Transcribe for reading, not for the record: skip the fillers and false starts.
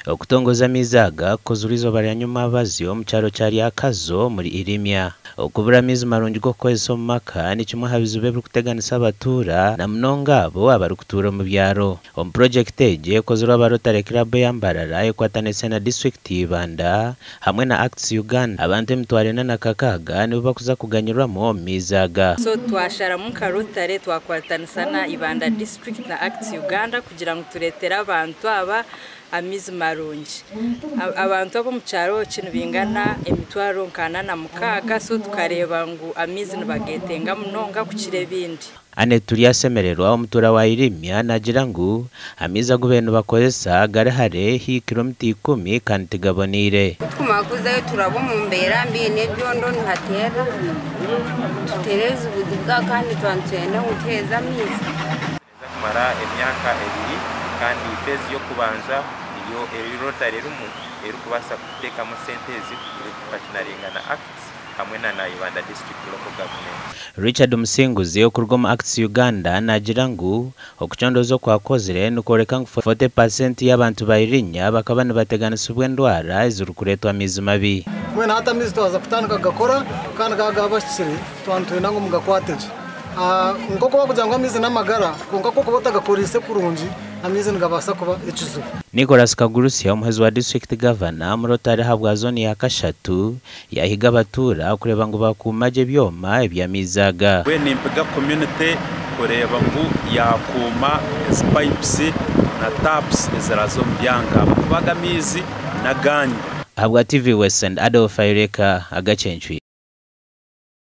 Okutongoza amaizi aga kukozirwe eizooba rya Nyomwabazyo omu kyaro kya Ryakazo omuri Irimya. Okubura amaizi marungi g'okukozesa omu maka ni kimwe aha bizibu ebirikuteganisa abatuura na munonga abo abarikutuura omu byaro. Omu purogyekiti egi ekozirwe aba Rotary Club eya Mbarara ekwatanise na disiturikiti ya Ibanda hamwe na Acts Uganda, abantu 46,000 nibo bakuza kuganyirwamu omu maizi aga. So twasharamu nka Rotary twakwatanisa na Ibanda District na Acts Uganda kugira ngu tureetere abantu aba amaizi marungi. Abantu ab'omu kyaro eki nibaingana 46,000 so tukareeba ngu amaizi nibagetenga munonga kukira ebindi. Annet Turyasemererwa omutuura wa Irimya naagira ngu amaizi agu bariyo nibakozesa gari hare haihi kilomita 10 kandi tigaboneire. Ku tukumara kuzayo turaba omu mbeera mbi n'ebyondo nihateera tuteera ezibuzibuga kandi twaba nitwenda ngu tuheeze amaizi. Kumara emyaka 2 kandi phase y'okubanza niyo eri Rotary erimu erikubaasa kuteekamu sente ezi erikupartneringa na Acts hamwe na Ibanda District Local Government. Richard Musinguzi okuruga omu Acts Uganda naagira ngu okucondooza okwakozire nikworeka ngu 40% y'abantu ba Irinya bakaba nibateganisibwa endwara ezirikureetwa amaizi mabi. Mbwenu hati amaizi twaza kutandika kugakora kandi gaba gabahikire twaba nitwenda ngu mugakwate gye. Nk'oku bakugira ngu amaizi n'amagara, kwonka kokuba otagakoriise kurungi amaizi nigabaasa kuba ekizibu. Nicholas Kagurusia omuhwezi wa district governor omu Rotary ahabwa zooni ya kashatu yahiga abatuura kureeba ngu bakuuma gye ebyoma eby'amaizi aga. We nimpiga community kureeba ngu yakuuma ezi pipes na taps eziraza omu byanga ahakuba aga amaizi n'aganyu. Ahabwa TV West and Adolf Aireka Agachencwi.